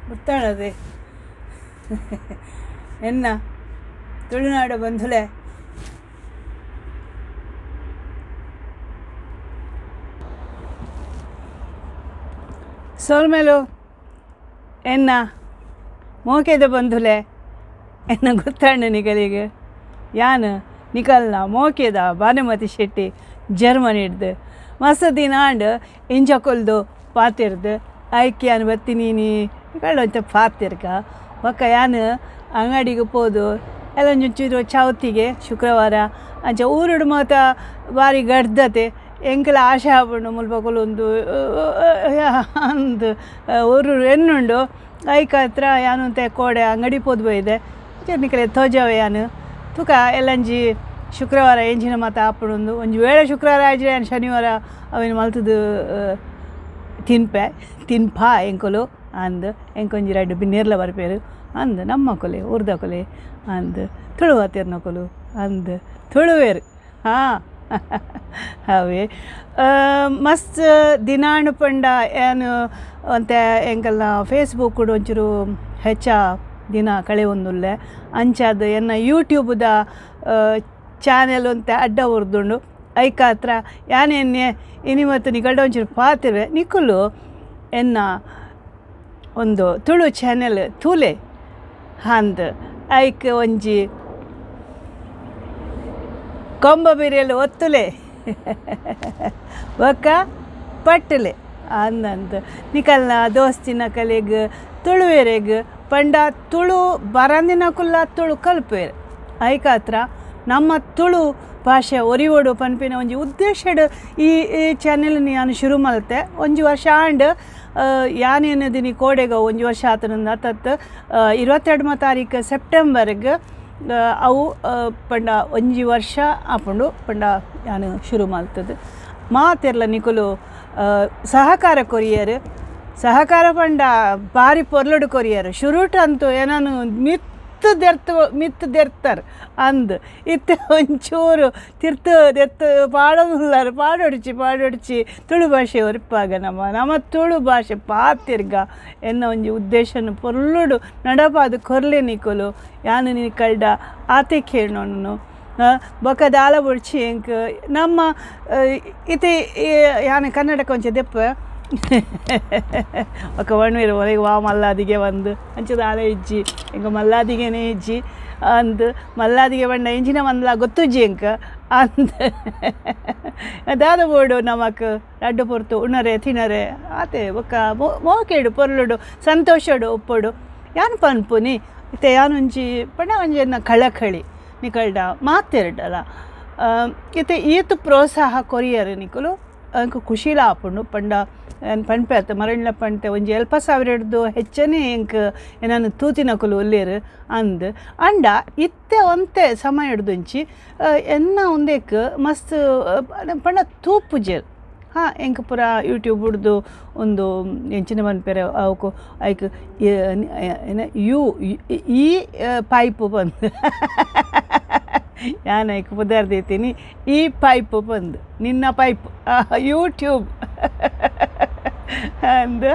ಗೊತ್ತಾಳದೆ ಎನ್ನ ತುಳುನಾಡ ಬಂಧುಲೆ ಸೋಲ್ಮೇಲು ಎನ್ನ ಮೋಕೆದ ಬಂಧುಲೆ ಎನ್ನ ಗೊತ್ತಾಂಡ ನಿಕಲಿಗೆ ಯಾನ್ ನಿಕಲ್ನ ಮೋಕೆದ ಭಾನುಮತಿ ಶೆಟ್ಟಿ ಜರ್ಮನಿ ಹಿಡ್ದು ಮಸ್ತ್ ದಿನ ಆಂಡ್ ಇಂಚ ಕೊಲ್ದು ಪಾತಿರ್ದು ಐಕೆ ಯಾನ್ ಬತ್ತಿ ನಿಕಲ್ಡ ಪಾತಿರ್ಕ ಬೊಕ್ಕ ಯಾನ್ ಅಂಗಡಿಗೆ ಪೋದು ಎಲ್ಲ ಒಂಚೂರು ಚೌತಿಗೆ ಶುಕ್ರವಾರ ಅಂಚ ಊರುಡು ಮಾತ ಬಾರಿ ಗಡ್ದತೆ ಎಂಕಲ ಆಶೆ ಆಪುಂಡು ಮುಲ್ಪ ಕುಲೊಂದು ಅಂದ್ ಊರು ಎನ್ನುಂಡು ಐಕ್ ಹತ್ರ ಯಾನ್ ಕೋಡೆ ಅಂಗಡಿ ಪೋದು ಬೈದೆ ನಿಕಲೆ ತೋಜಾವೆ ಯಾನ್ ತುಕ ಎಲ್ಲಂಜಿ ಶುಕ್ರವಾರ ಎಂಚಿನ ಮಾತ ಆಪುಂಡು ಒಂಜಿ ವೇಳೆ ಶುಕ್ರವಾರ ಆಯ್ಜೆ ಯಾನ್ ಶನಿವಾರ ಅವೇನು ಮಲ್ತದು ತಿನ್ಪೆ ತಿನ್ಪಾ ಎಂಕುಲು ಅಂದ್ ಎಂಕೊಂಜಿ ರಡ್ಡ್ ಬಿನ್ನೇರ್ಲ ಬರ್ಪೇರು ಅಂದ್ ನಮ್ಮ ಕೊಲೆ ಊರ್ದ ಕೊಲೆ ಅಂದ್ ತುಳುವಾತಿರ್ನಕುಲು ಅಂದ್ ತುಳುವೇರು ಹಾಂ ಅವೇ ಮಸ್ತ್ ದಿನಾಣು ಪಂಡ ಏನು ಒಂತೆ ಎಂಕಲ್ನ ಫೇಸ್ಬುಕ್ ಒಂಚೂರು ಹೆಚ್ಚ ದಿನ ಕಳೆಯೊಂದುಲ್ಲೆ ಅಂಚಾದ್ ಎನ್ನ ಯೂಟ್ಯೂಬ್ದ ಚಾನೆಲ್ ಒಂತೆ ಅಡ್ಡ ಉರ್ದುಂಡು ಐಕಾತ್ರ ಯಾನೆನ್ನೆ ಇನಿ ಮತ್ತು ನಿಕಲ್ಡ ಒಂಚೂರು ಪಾತಿರುವೆ ನಿಕುಲು ಎನ್ನ ಒಂದು ತುಳು ಚಾನೆಲ್ ತೂಲೆ ಅಂದ್ ಐಕ್ ಒಂಜಿ ಕೊಂಬ ಬಿರಿಯಲು ಒತ್ತುಲೆ ಬೊಕ್ಕ ಪಟ್ಟಲೆ ಅಂದಂತ ನಿಕಲ್ನ ದೋಸ್ತಿನ ಕಲೆಗ್ ತುಳುವೆರೆಗ್ ಪಂಡ ತುಳು ಬರಂದಿನಕುಲ್ಲ ತುಳು ಕಲ್ಪೇರು ಐಕಾತ್ರ ನಮ್ಮ ತುಳು ಭಾಷೆ ಒರಿವೋಡು ಪನ್ಪಿನ ಒಂಜಿ ಉದ್ದೇಶಡ್ ಈ ಚಾನೆಲ್ ಯಾನ್ ಶುರು ಮಲ್ತೆ ಒಂಜಿ ವರ್ಷ ಆಂಡ್ ಯಾನೇನದಿನಿ ಕೋಡೆಗ ಒಂಜಿ ವರ್ಷ ಆತನಂದು ಅತ್ತತ್ತು 22 ತಾರೀಕು ಸೆಪ್ಟೆಂಬರ್ಗ್ ಅವು ಪಂಡ ಒಂಜಿ ವರ್ಷ ಆಪುಂಡು ಪಂಡ ಯಾನ್ ಶುರು ಮಲ್ತದು ಮಾತೆರ್ಲ ನಿಕುಲು ಸಹಕಾರ ಕೊರಿಯರ್ ಸಹಕಾರ ಪಂಡ ಬಾರಿ ಪೊರ್ಲುಡು ಕೊರಿಯರ್ ಶುರುಟ್ ಅಂತೂ ಏನಾನು ಮಿತ್ತು ದೆರ್ತು ಮಿತ್ತು ದೆರ್ತಾರ್ ಅಂದ್ ಇತ್ತೆ ಒಂಚೂರು ತಿರ್ತು ದೆತ್ತು ಪಾಡೊಂದುಲ್ಲಾರ್ ಪಾಡೊಡ್ಚಿ ಪಾಡೊಡ್ಚಿ ತುಳು ಭಾಷೆ ಒರಿಪಾಗ ನಮ್ಮ ನಮ್ಮ ತುಳು ಭಾಷೆ ಪಾತಿರ್ಗ ಎನ್ನ ಒಂಜಿ ಉದ್ದೇಶನ ಪೊರ್ಲುಡು ನಡಪಾದ್ ಕೊರ್ಲೆ ನಿಕುಲು ಯಾನ್ ನಿಕಲ್ಡ ಆತೆ ಕೇಳೋನು ಬೊಕ್ಕ ದಾಲ ಬೊಡ್ಚಿ ಎಂಕ್ ನಮ್ಮ ಇತ್ತೆ ಯಾನ್ ಕನ್ನಡಕ್ಕೆ ಒಂಚೆ ದೆಪ್ಪ ಬೊಕ್ಕ ಒಣ್ವೇರು ಒರೆಗ್ ವಾ ಮಲ್ಲಾದಿಗೆ ಬಂದು ಅಂಚ ದಾಲ ಇಜ್ಜಿ ಎಂಕ್ ಮಲ್ಲಾದಿಗೆನೇ ಇಜ್ಜಿ ಅಂದ್ ಮಲ್ಲಾದಿಗೆ ಪಂಡ ಎಂಚಿನ ಮಂದಲ ಗೊತ್ತುಜ್ಜಿ ಎಂಕ್ ಅಂದ್ ದಾದ ಬೋಡು ನಮಕ್ ರಡ್ಡ್ ಪೊರ್ತು ಉಣರೆ ತಿನರೆ ಆತೆ ಬೊಕ್ಕ ಮೋಕೆಡು ಪೊರ್ಲುಡು ಸಂತೋಷಡು ಉಪ್ಪೊಡು ಯಾನ್ ಪನ್ಪುನಿ ಇತ್ತೆ ಯಾನೊಂಜಿ ಪಂಡ ಒಂಜಿ ಎನ್ನ ಕಳಕಳಿ ನಿಕಲ್ಡ ಮಾತೆರ್ಡಲ ಇತ್ತೆ ಈತ್ ಪ್ರೋತ್ಸಾಹ ಕೊರಿಯರ್ ನಿಕುಲು ಅಂಕ್ ಖುಷಿಲ ಆಪುಂಡು ಪಂಡ ಯಾನ್ ಪನ್ಪೆ ಅತ್ತ ಮರಣ್ಲ ಪಂತೆ ಒಂಜಿ ಎಲ್ಪ ಸಾವಿರಡ್ದು ಹೆಚ್ಚನೇ ಎಂಕ್ ಎನನ್ ತೂತಿನಕುಲು ಉಲ್ಲೆರ್ ಅಂದ್ ಅಂಡ ಇತ್ತೆ ಒಂತೆ ಸಮಯ ಹಿಡ್ದುಂಚಿ ಎನ್ನ ಉಂದೆಕ್ ಮಸ್ತ್ ಪಂಡ ತೂಪುಜೆರ್ ಹಾಂ ಎಂಕ್ ಪೂರ ಯೂಟ್ಯೂಬ್ ಉಡ್ದು ಒಂದು ಎಂಚಿನ ಪನ್ಪೆರ್ ಅವಕು ಐಕ್ you ಈ ಪೈಪ್ ಪಂದ್ ಯಾನ್ ಐಕ್ ಪುದರ್ ದೀತೀನಿ ಈ ಪೈಪ್ ಪಂದ್ ನಿನ್ನ ಪೈಪ್ ಯೂಟ್ಯೂಬ್ ಅಂದ್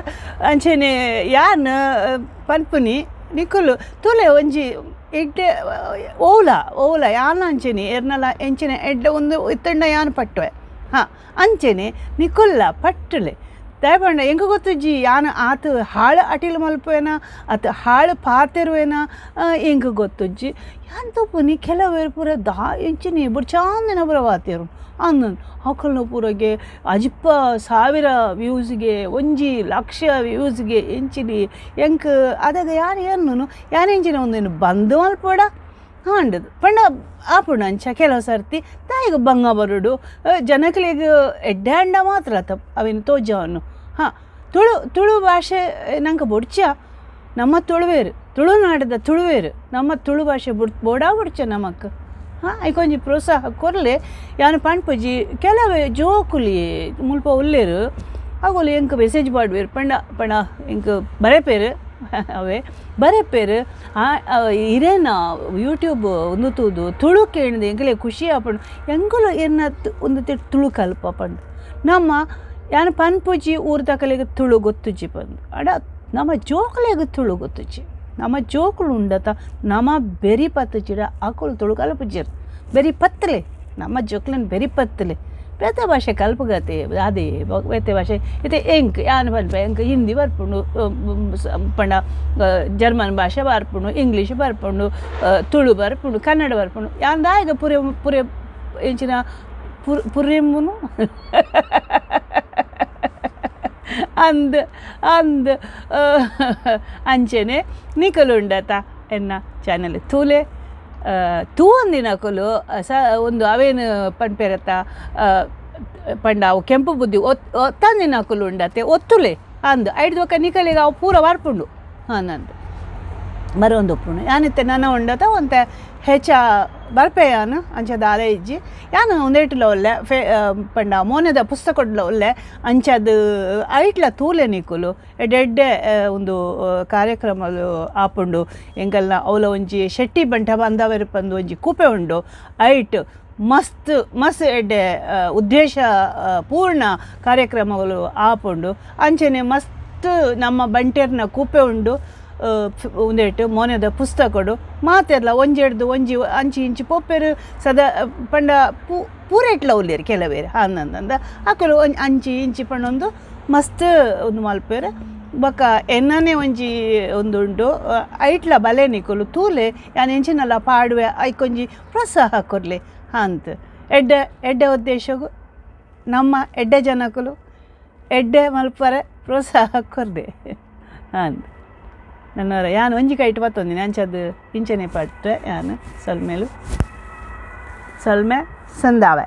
ಅಂಚನೆ ಯಾನ್ ಪನ್ಪುನಿ ನಿಕುಲು ತೂಲೆ ಒಂಜಿ ಎಡ್ಡೆ ಓಲ ಓಲ ಯಾನ್ಲ ಅಂಚನೆ ಎರ್ನಲ ಎಂಚಿನ ಎಡ್ಡೆ ಒಂದು ಇತ್ತಂಡ ಯಾನ್ ಪಟ್ಟುವೆ ಹಾಂ ಅಂಚನೆ ನಿಕುಲ್ಲ ಪಟ್ಟುಲೆ ದಾಯೆ ಪಂಡ ಎಂಕ್ ಗೊತ್ತುಜ್ಜಿ ಯಾನ್ ಆತ್ ಹಾಳು ಅಟಿಲ್ ಮಲ್ಪುವೆನ ಅತ್ ಹಾಳು ಪಾತೆರುವೆನ ಎಂಕ್ ಗೊತ್ತುಜ್ಜಿ ಯಾನ್ ತೂಪುನಿ ಕೆಲವೇರ್ ಪೂರ ದಾ ಎಂಚಿನಿ ಬೊಡ್ಚಾಂದಿನ ಪೂರ ಪಾತೆರು ಅಂದ್ ಅಕಲ್ನ ಪೂರಗೆ ಅಜಿಪ್ಪ ಸಾವಿರ ವ್ಯೂಸ್ಗೆ ಒಂಜಿ ಲಕ್ಷ ವ್ಯೂಸ್ಗೆ ಎಂಚಿನಿ ಎಂಕ್ ಅದಗ ಯಾನ್ ಎನ್ನುನು ಯಾನ್ ಎಂಚಿನ ಒಂದೇನು ಬಂದ್ ಮಲ್ಪೊಡ ಆಂಡದು ಪಂಡ ಆಪುಂಡು ಅಂಚ ಕೆಲವು ಸರ್ತಿ ದಾಯೆಗ್ ಬಂಗ ಬರೊಡು ಜನಕ್ಲೆಗ್ ಎಡ್ಡೆ ಆಂಡ ಮಾತ್ರ ತಪ್ಪು ಅವೆನ್ ತೋಜಾವನು ಹಾಂ ತುಳು ತುಳು ಭಾಷೆ ನಂಕ್ ಬೊಡ್ಚ ನಮ್ಮ ತುಳುವೇರು ತುಳುನಾಡದ ತುಳುವೇರು ನಮ್ಮ ತುಳು ಭಾಷೆ ಬೋಡಾ ಬೊಡ್ಚ ನಮಕ್ ಹಾಂ ಐಕೊಂಜಿ ಪ್ರೋತ್ಸಾಹ ಕೊರ್ಲೆ ಯಾನ್ ಪನ್ಪುಜಿ ಕೆಲವೇ ಜೋಕುಲಿ ಮುಲ್ಪ ಉಲ್ಲೆರ್ ಅಗುಲು ಎಂಕ್ ಮೆಸೇಜ್ ಪಾಡ್ವೆರ್ ಪಂಡ ಪಂಡ ಎಂಕ್ ಬರೆಪೆರ್ ಅವೇ ಬರೆಪೆರ್ ಇರೇನ ಯೂಟ್ಯೂಬ್ ಉಂದು ತೂದು ತುಳು ಕೇಂದ್ ಎಂಕ್ಲೆ ಖುಷಿ ಆಪುಂಡು ಎಂಕುಲು ಎನ್ನ ಉಂದು ತುಳು ಕಲ್ಪ ಪಂದ್ ನಮ್ಮ ಯಾನ್ ಪನ್ಪುಜಿ ಊರ್ದಕಲೆಗ್ ತುಳು ಗೊತ್ತುಜ್ಜಿ ಪಂದ್ ಆಂಡ ನಮ್ಮ ಜೋಕುಲೆಗ್ ತುಳು ಗೊತ್ತುಜಿ ನಮ್ಮ ಜೋಕುಲು ಉಂಡತ ನಮ ಬೆರಿ ಪತ್ತುಜಿಡ ಅಕುಲು ತುಳು ಕಲ್ಪುಜೆರ್ ಬೆರಿ ಪತ್ತಲೆ ನಮ್ಮ ಜೋಕ್ಲೆನ್ ಬೆರಿ ಪತ್ತಲೆ ಬೇತೆ ಭಾಷೆ ಕಲ್ಪುಗತೆ ಅದೇ ಬೇತೆ ಭಾಷೆ ಇತ್ತೆ ಎಂಕ್ ಯಾನ್ ಪನ್ಪೆ ಎಂಕ್ ಹಿಂದಿ ಬರ್ಪುಂಡು ಪಂಡ ಜರ್ಮನ್ ಭಾಷೆ ಬರ್ಪುಂಡು ಇಂಗ್ಲೀಷ್ ಬರ್ಪುಂಡು ತುಳು ಬರ್ಪುಂಡು ಕನ್ನಡ ಬರ್ಪುಂಡು ಯಾನ್ ದಾಯೆಗ್ ಪುರೆ ಪುರೆ ಎಂಚಿನ ಪುರೆಂಬುನು ಅಂದ್ ಅಂದ್ ಅಂಚೆನೆ ನಿಕುಲುಂಡತ ಎನ್ನ ಚಾನಲ್ ತೂಲೆ ತೂವಂದಿನಕುಲು ಸ ಒಂದು ಅವೇನು ಪನ್ಪೆರತ್ತ ಪಂಡ ಅವು ಕೆಂಪು ಬುದ್ಧಿ ಒತ್ತಂದಿನಕುಲು ಉಂಡತೆ ಒತ್ತುಲೆ ಅಂದ್ ಐಡ್ದ್ ಬೊಕ್ಕ ನಿಕಲೆಗ್ ಅವು ಪೂರ ಬರ್ಪುಂಡು ಅಂದಂದು ಬರೊಂದುಪ್ಪುಂಡು ಯಾನಿತ್ತೆ ನನ ಉಂಡತ ಒಂತೆ ಹೆಚ್ಚ ಬರ್ಪೆ ಯಾನ್ ಅಂಚ ದಾಲ ಇಜ್ಜಿ ಯಾನ್ ಉಂದೆಟ್ಲ ಉಲ್ಲೆ ಫೆ ಪಂಡ ಮೋನೆದ ಪುಸ್ತಕೊಡ್ಲ ಉಲ್ಲೆ ಅಂಚಾದ್ ಐಟ್ಲ ತೂಲೆ ನಿಕುಲು ಎಡ್ಡೆ ಎಡ್ಡೆ ಒಂದು ಕಾರ್ಯಕ್ರಮಲು ಆಪುಂಡು ಎಂಕಲ್ನ ಅವ್ಲ ಒಂಜಿ ಶೆಟ್ಟಿ ಬಂಟ ಬಾಂಧವರು ಪಂದ್ ಒಂಜಿ ಕೂಪೆ ಉಂಡು ಐಟ್ ಮಸ್ತ್ ಮಸ್ತ್ ಎಡ್ಡೆ ಉದ್ದೇಶ ಪೂರ್ಣ ಕಾರ್ಯಕ್ರಮಗಳು ಆಪುಂಡು ಅಂಚನೆ ಮಸ್ತ್ ನಮ್ಮ ಬಂಟೆರ್ನ ಕೂಪೆ ಉಂಡು ಉಂದೆಟ್ ಮೋನೆದ ಪುಸ್ತಕೊಡು ಮಾತೆರ್ಲ ಒಂಜೆಡ್ದು ಒಂಜಿ ಅಂಚಿ ಇಂಚಿ ಪೋಪೆರು ಸದಾ ಪಂಡ ಪೂರೆಟ್ಲ ಉಲ್ಲೆರ್ ಕೆಲವೇರು ಅಂದಂದ ಅಕುಲು ಒಂಜಿ ಅಂಚಿ ಇಂಚಿ ಪಂಡೊಂದು ಮಸ್ತ್ ಉಂದು ಮಲ್ಪೆರ್ ಬೊಕ್ಕ ಎನ್ನನೆ ಒಂಜಿ ಉಂದುಂಡು ಐಟ್ಲ ಬಲೆ ನಿಕುಲು ತೂಲೆ ಯಾನ್ ಎಂಚಿನಲ ಪಾಡುವೆ ಐಕೊಂಜಿ ಪ್ರೋತ್ಸಾಹ ಕೊರ್ಲೆ ಅಂತ್ ಎಡ್ಡೆ ಎಡ್ಡೆ ಉದ್ದೇಶಗು ನಮ್ಮ ಎಡ್ಡೆ ಜನಕುಲು ಎಡ್ಡೆ ಮಲ್ಪರೆ ಪ್ರೋತ್ಸಾಹ ಕೊರ್ಲೆ ಅಂದ್ ನನ್ನ ಯಾನ್ ಒಂಜಿ ಕೈಟ್ ಪತ್ತೊಂದಿನಿ ಅಂಚದ್ ಇಂಚನೆ ಪಟ್ಟೆ ಯಾನ್ ಸೊಲ್ಮೆಲು ಸೊಲ್ಮೆ ಸಂದಾವೆ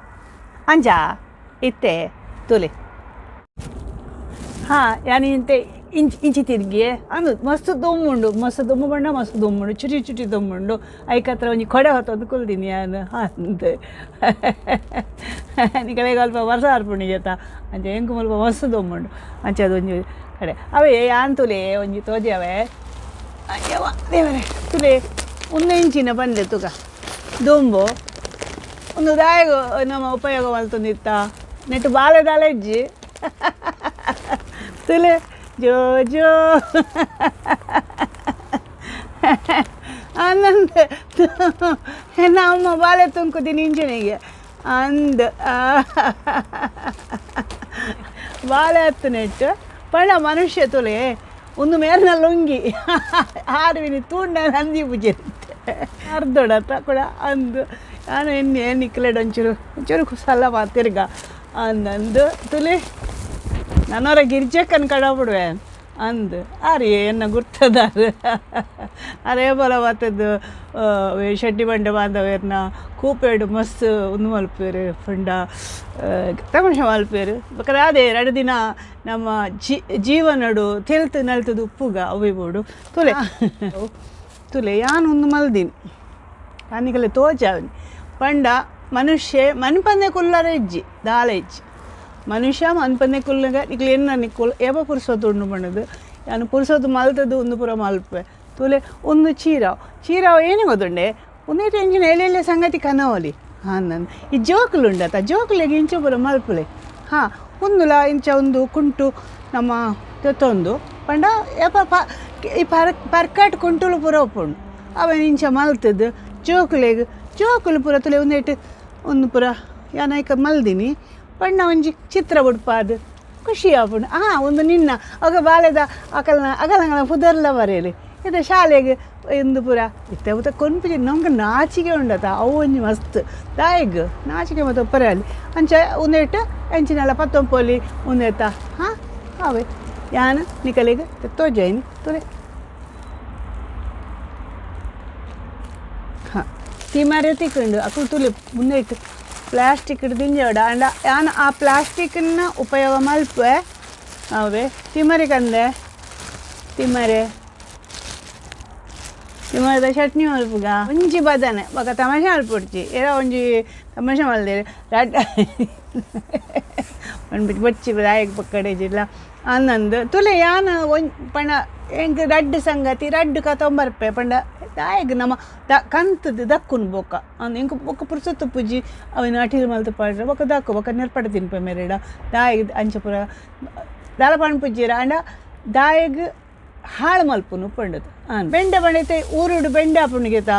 ಅಂಚ ಇತ್ತೆ ತೂಲೆ ಹಾಂ ಯಾನ್ ಇಂತೆ ಇಂಚಿ ಇಂಚಿ ತಿರ್ಗಿಯೆ ಅಂದು ಮಸ್ತ್ ದೊಮ್ಮುಂಡು ಮಸ್ತ್ ದೊಮ್ಮು ಬಣ್ಣ ಮಸ್ತ್ ದೊಮ್ಮುಂಡು ಚುಟಿ ಚುಟಿ ದೊಮ್ಮುಂಡು ಐಕತ್ರ ಒಂಜಿ ಕೊಡೆ ಹೊತ್ತೊಂದು ಕುಲ್ದಿನಿ ಯಾನ್ ಅಂದ್ ನಿಕಲೆಗ್ ಅಲ್ಪ ವರ್ಸ ಆರ್ಪುಂಡು ಅಂಚ ಎಂಕ್ ಮುಲ್ಪ ಮಸ್ತ್ ದೊಮ್ಮುಂಡು ಅಂಚ ಅದೊಂಜಿ ಕಡೆ ಅವೇ ಯಾನ್ ತೂಲೆ ಒಂಜಿ ತೋಜಾವೆ ಅಯ್ಯವ್ವ ದೇವರೇ ತುಲೆ ಉಂದು ಇಂಚಿನ ಪನ್ಲೆ ತುಕ ದೊಂಬು ಉಂದು ದಾಯೆಗ್ ನಮ ಉಪಯೋಗ ಮಲ್ತೊಂದಿತ್ತ ನೆಟ್ ಬಾಲೆ ದಾಲ ಇಜ್ಜಿ ತುಲೆ ಜೋ ಜೋ ಆನಂದ ನಮ್ಮ ಬಾಲೆ ತುಂಕುದಿನಿ ಇಂಚಿನಿಗೆ ಅಂದ್ ಬಾಲೆ ಹತ್ತು ನೆಟ್ಟು ಪಂಡ ಮನುಷ್ಯ ತುಲೆ ಒಂದು ಮೇರ್ನ ಲುಂಗಿ ಆರುವಿನಿ ತೂಂಡ ನಂದಿ ಪೂಜೆ ಅರ್ಧೊಡತ ಕೂಡ ಅಂದು ನಾನು ಎಣ್ಣೆ ನಿಕ್ಲೆಡ್ ಒಂಚೂರು ಒಂಚೂರು ಸಲ ಮಾತಿರ್ಗ ಅಂದಂದು ತುಲೆ ನನ್ನವರ ಗಿರ್ಜಕ್ಕನ್ ಕಡಬಿಡುವೆ ಅಂದ್ ಆರಿ ಎನ್ನ ಗುರ್ತದಾರು ಅರೇ ಬಲ ಬತ್ತದ್ದು ಶೆಟ್ಟಿ ಬಂಡೆ ಬಾಂಧವೇರ್ನ ಕೂಪೇಡು ಮಸ್ತ್ ಉಂದು ಮಲ್ಪೇರು ಪಂಡ ತಮಾಷೆ ಮಲ್ಪೇರು ಬೇಕಾದ್ರೆ ಅದೇ ಎರಡು ದಿನ ನಮ್ಮ ಜೀವನಡು ತೆಲ್ತು ನಲ್ತದು ಉಪ್ಪುಗ ಅವೆ ಬೋಡು ತುಲೆ ತುಲೆ ಯಾನ್ ಒಂದು ಮಲ್ದಿನಿ ಯಾನಿಗಲೆ ತೋಜಾವನಿ ಪಂಡ ಮನುಷ್ಯ ಮನ್ಪಂದೆ ಕುಲ್ಲರ ಇಜ್ಜಿ ದಾಲ ಇಜ್ಜಿ ಮನುಷ್ಯ ಮನ್ಪಂದೆ ಕುಲ್ಲಗ ನಿಕ್ಲು ಎನ್ನ ನಿಕ್ಕುಲ್ ಏಪ ಪುರ್ಸೊತ್ತು ಉಂಡು ಪಂಡದು ಯಾನ್ ಪುರ್ಸೊತ್ತು ಮಲ್ತದು ಒಂದು ಪೂರ ಮಲ್ಪೆ ತುಲೆ ಒಂದು ಚೀರಾವ್ ಚೀರಾವ್ ಏನೇ ಗೊತ್ತುಂಡೆ ಒಂದೇಟ್ ಎಂಚಿನ ಎಲೆ ಸಂಗತಿ ಕನವಲಿ ಹಾಂ ನನ್ ಈ ಜೋಕುಲು ಉಂಡತ ಜೋಕುಲೆಗ್ ಇಂಚ ಪೂರ ಮಲ್ಪುಲೆ ಹಾಂ ಒಂದುಲ ಇಂಚ ಒಂದು ಕುಂಟು ನಮ್ಮ ತೆತ್ತೊಂದು ಪಂಡ ಏಪ ಈ ಪರ್ಕಾಟ್ ಕುಂಟುಲು ಪೂರ ಉಪ್ಪುಂಡು ಅವನ್ ಇಂಚ ಮಲ್ತದ್ದು ಜೋಕುಲೆಗ್ ಜೋಕುಲು ಪೂರ ತುಲೆ ಒಂದೇಟ್ ಒಂದು ಪೂರ ಯಾನ್ ಐಕ ಮಲ್ದಿನಿ ಪಂಡ ಒಂಜಿ ಚಿತ್ರ ಬುಡ್ಪಾದ್ ಖುಷಿ ಆಪುಂಡು ಹಾಂ ಒಂದು ನಿನ್ನ ಅಗ ಬಾಲೆದ ಅಕಲ್ನ ಅಗಲಂಗಲ ಪುದರ್ಲ ಬರೆಯಲಿ ಇದು ಶಾಲೆಗೆ ಇಂದು ಪೂರ ಇತ್ತೆ ಉತ ಕೊಂಪಿಜಿ ನಮ್ಗೆ ನಾಚಿಕೆ ಉಂಡತ ಅವು ಒಂಜಿ ಮಸ್ತ್ ದಾಯೆಗ್ ನಾಚಿಕೆ ಮತ್ತು ಒಪ್ಪರೆ ಅಲ್ಲಿ ಅಂಚ ಒಂದೇಟ್ ಎಂಚಿನೆಲ್ಲ ಪತ್ತೊಂಪೊಲಿ ಒಂದೇತ ಹಾಂ ಅವೇ ಯಾನ್ ನಿಕಲೆಗ್ ತೋಜಾಯಿನಿ ತುಲೆ ಹಾಂ ತಿಮರೆ ತಿಕ್ಕುಂಡು ಅಕುಲು ತುಲೆ ಮುಂದೆ ಇಟ್ಟು ಪ್ಲಾಸ್ಟಿಕ್ ದಿಂಜೋಡ ಅಂಡ ಯಾನ್ ಆ ಪ್ಲಾಸ್ಟಿಕ್ಕನ್ನ ಉಪಯೋಗ ಮಲ್ಪೆ ಅವೇ ತಿಮರೆ ಕಂದೆ ತಿಮರೆ ತಿಮರೆದ ಚಟ್ನಿ ಮಲ್ಪುಗ ಒಂಜಿ ಬದನೆ ಬೊಕ ತಮಾಷೆ ಮಲ್ಪೊಡ್ಚಿ ಏರ ಒಂಜಿ ತಮಾಷೆ ಮಲ್ದೇರು ರಡ್ಡ ಪಂಡ್ಬಿಟ್ಟು ಬೊಚ್ಚಿ ದಾಯೆಗ್ ಪಕ್ಕಡೆ ಜಿಲ್ಲ ಆನಂದ್ ತುಲೆ ಯಾನ್ ಒಂಜಿ ಪಂಡ ಎಂಕ್ ರಡ್ಡ್ ಸಂಗತಿ ರಡ್ಡ್ ಕತೊಂಬರ್ಪೆ ಪಂಡ ದಾಯೆಗ್ ನಮ ದ ಕಂತುದು ದಕ್ಕುನು ಬೊಕ್ಕ ಅಂದ್ ಎಂಕ್ ಬೊಕ್ಕ ಪುರ್ಸೊತ್ತು ಪೂಜಿ ಅವೆನ್ ಅಟಿಲ್ ಮಲ್ತ್ ಪಾಡ್ರೆ ಬೊಕ್ಕ ದಕ್ಕು ಬೊಕ್ಕ ನೆರ್ಪಡೆ ತಿನ್ಪೆ ಮೇರೆಡ ದಾಯೆಗ್ ಅಂಚ ಪೂರ ದಾಲ ಪನ್ಪುಜ್ಜೆರ್ ಆಂಡ ದಾಯೆಗ್ ಹಾಳು ಮಲ್ಪುನು ಪಂಡದು. ಬೆಂಡೆ ಬಂಡೈತೆ ಊರುಡು ಬೆಂಡೆ ಆಪುಣಿಗೆತ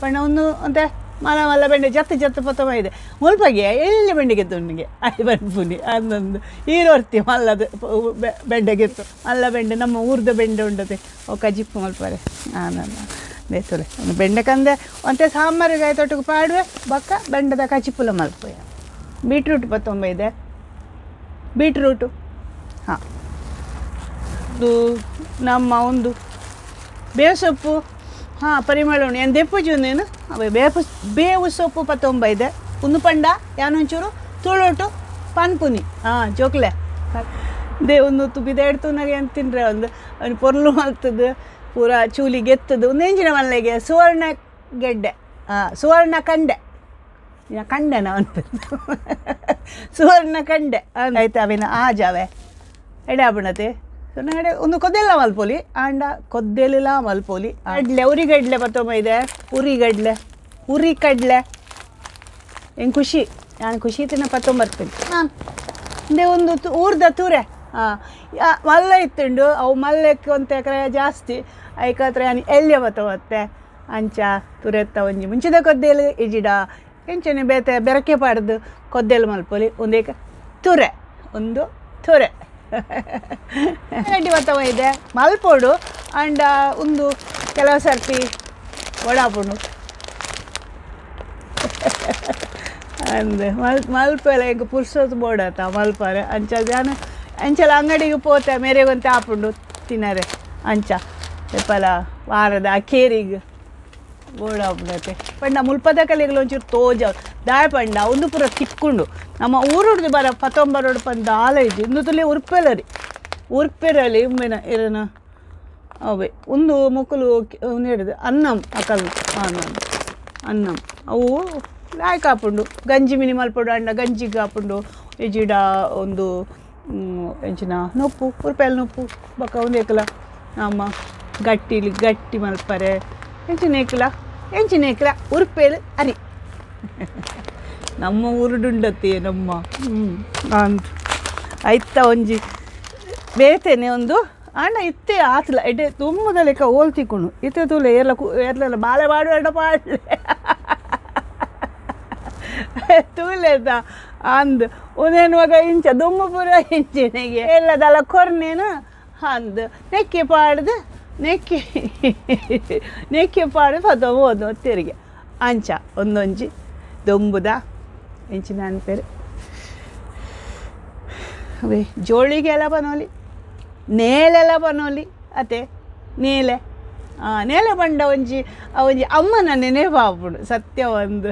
ಪಂಡ ಒಂದು ಅಂತೆ ಮಲ ಮಲ್ಲ ಬೆಂಡೆ ಜತ್ತು ಜತ್ತು ಪತ್ತ ಇದೆ ಮುಲ್ಪಗೆ ಎಲ್ಲಿ ಬೆಂಡೆಗೆ ತುಣ್ಣಿಗೆ ಆಯ್ ಬನ್ಪುನಿ ಅಂದೊಂದು ಈರೋರ್ತಿ ಮಲ್ಲದು ಬೆಂಡೆಗೆತ್ತು ಮಲ್ಲ ಬೆಂಡೆ ನಮ್ಮ ಊರ್ದ ಬೆಂಡೆ ಉಂಡತೆ ಓ ಕಜಿಪ್ಪು ಮಲ್ಪರೆ. ನಾನು ಬೇತುಲೆ ಒಂದು ಬೆಂಡೆ ಕಂದೆ ಒಂತೆ ಸಾಂಬಾರಿಗೆ ತೊಟ್ಟಿಗೆ ಪಾಡುವೆ ಬಕ್ಕ ಬೆಂಡದ ಕಜಿಪ್ಪುಲ ಮಲ್ಪುವೆ. ಬೀಟ್ರೂಟ್ ಪತ್ತೊಂಬ ಇದೆ ಬೀಟ್ರೂಟು. ಹಾಂ, ಇದು ನಮ್ಮ ಒಂದು ಬೇವು ಸೊಪ್ಪು. ಹಾಂ, ಪರಿಮಳ ಉಂಡು ಏನು ದೆಪ್ಪುಜು ನೀನು ಅವೇ ಬೇವು ಬೇವು ಸೊಪ್ಪು ಪತ್ತೊಂಬ ಇದೆ. ಒಂದು ಪಂಡ ಯಾನೊಂಚೂರು ತುಳುಟು ಪನ್ಪುನಿ. ಹಾಂ, ಜೋಕ್ಲೆ they ಒಂದು ತುಬಿದ ಎಡ್ತುನಾಗ ಏನು ತಿನ್ರೆ ಒಂದು ಅವನು ಪೊರ್ಲು ಮಲ್ತದ್ದು ಪೂರ ಚೂಲಿ ಗೆತ್ತದು ಒಂದು ಎಂಜಿನ ಮಲ್ಲೆಗೆ ಸುವರ್ಣ ಗೆಡ್ಡೆ. ಹಾಂ, ಸುವರ್ಣ ಕಂಡೆ ಕಂಡೆನ ಅವನು ಸುವರ್ಣ ಕಂಡೆ ಆಯ್ತು. ಅವೇನ ಆಜಾವೆ ಎಡೆ ಆಪುಂಡತೆ ಎಡೆ ಒಂದು ಕೊದ್ದೆಲ್ಲ ಮಲ್ಪೊಲಿ ಆಂಡ ಕೊದ್ದೆಲ್ಲ ಮಲ್ಪೊಲಿ. ಕಡ್ಲೆ ಉರಿಗಡ್ಲೆ ಬತ್ತೊಮ್ಮ ಇದೆ ಉರಿಗಡ್ಲೆ ಉರಿ ಕಡಲೆ ಹೆಂಗೆ ಖುಷಿ ನಾನು ಖುಷಿ ತಿನ್ನ ಪತ್ತೊಂಬರ್ತೀನಿ. ಹಾಂ, ಇಂದೇ ಒಂದು ಊರ್ದ ತೂರೆ. ಹಾಂ, ಮಲ್ಲ ಇತ್ತುಂಡು ಅವು ಮಲ್ಲಕ್ಕೆ ಒಂದು ಎಕರೆ ಜಾಸ್ತಿ ಐಕತ್ರ ಯಾನ್ ಎಲ್ಯ ಬತ್ತವತ್ತೆ ಅಂಚ ತುರೆತ್ತ ಒಂಜಿ ಮುಂಚಿದ ಕೊದ್ದೆಲು ಇಜಿಡ ಎಂಚನೆ ಬೇತೆ ಬೆರಕೆ ಪಾಡ್ದು ಕೊದ್ದೆಲು ಮಲ್ಪೊಲಿ. ಒಂದೇಕ ತುರೆ ಒಂದು ತುರೆ ಗಡ್ಡಿ ಬತ್ತವ ಇದೆ ಮಲ್ಪೋಡು ಅಂಡ ಒಂದು ಕೆಲವು ಸರ್ತಿ ಒಡಾಪುಂಡು ಅಂದ್ ಮಲ್ಪೆಲ್ಲ ಎಂಕ್ ಪುರ್ಸೊತ್ತು ಬೋಡತ್ತ ಮಲ್ಪರೆ ಅಂಚ ಜಾನ ಅಂಚಲ ಅಂಗಡಿಗೆ ಪೋತೆ ಮೇರೆಗೊಂತೆ ಆಪುಂಡು ತಿನ್ನರೆ ಅಂಚ ಎಪ್ಪಲ ವಾರದ ಅಖೇರಿಗೆ ಬೋಡಾಪುಂಡತೆ. ಪಂಡ ಮುಲ್ಪದ ಕಲೆಗಳು ಒಂಚೂರು ತೋಜ ದಾಯ ಪಂಡ ಒಂದು ಪೂರ ತಿಕ್ಕೊಂಡು ನಮ್ಮ ಊರುಡ್ದು ಬರ ಪತ್ತೊಂಬರೋಡು ಪಂಡ ದಾಲ ಇಜ್ಜಿ ಇಂದು ತುಲಿ ಉರ್ಪೆಲರಿ ಉರ್ಪೆರಲಿ ಉಮ್ಮೆನ ಇರನ ಅವೇ ಒಂದು ಮೊಕ್ಕಲು ಹಿಡಿದು ಅನ್ನಂ ಅಕಲ್ ಅನ್ನಂ ಅವು ಲಾಯ್ಕ್ ಆಪುಂಡು ಗಂಜಿ ಮಿನಿ ಮಲ್ಪೊಡು ಅಂಡ ಗಂಜಿಗೆ ಆಪುಂಡು ಇಜಿಡ ಒಂದು ಎಂಚಿನ ನೊಪ್ಪು ಉರ್ಪೆಲ್ ನೊಪ್ಪು ಬೊಕ್ಕ ಒಂದು ಏಕಲ ನಮ್ಮ ಗಟ್ಟಿಲಿ ಗಟ್ಟಿ ಮಲ್ಪರೆ ಎಂಚಿನ ಏಕಲ ಎಂಚಿನ ಏಕಲ ಉರ್ಪೆಲ್ ಅರಿ ನಮ್ಮ ಊರುಡುಂಡತಿ ನಮ್ಮ ಅಂದ್ ಐತ ಒಂಜಿ ಬೇತೇನೆ ಒಂದು ಆಂಡ ಇತ್ತೆ ಆತ್ಲ ಎಡೆ ತುಂಬದ ಲೆಕ್ಕ ಓಲ್ ತಿಕ್ಕೊಂಡು ಇತ್ತೆ ತೂಲೆ ಏರ್ಲ ಏರ್ಲೆಲ್ಲ ಬಾಳೆ ಬಾಡು ಎಡ ಪಾಡ್ಲೆ ತೂಲೆದ ಅಂದ್ ಉನೇನುವಾಗ ಇಂಚ ದುಮ್ಮು ಪೂರ ಇಂಚಿನಿಗೆ ಎಲ್ಲದಲ್ಲ ಕೊರ್ನೇನು ಅಂದ್ ನೆಕ್ಕಿ ಪಾಡ್ದು ನೆಕ್ಕಿ ನೆಕ್ಕಿ ಪಾಡು ಪದ ಓದು ತಿರುಗಿ ಅಂಚ ಒಂದೊಂಜಿ ದೊಂಬುದ ಎಂಚಿನ ಅನ್ಪೇರು ಅವೇ ಜೋಳಿಗೆಲ್ಲ ಬನೋಲಿ ನೇಲೆಲ್ಲ ಬನೋಲಿ ಅತೆ ನೇಲೆ ನೇಲೆ ಬಂಡ ಒಂಜಿ ಒಂಜಿ ಅಮ್ಮನ ನೆನೆಪಾಪುಂಡು ಸತ್ಯ ಒಂದು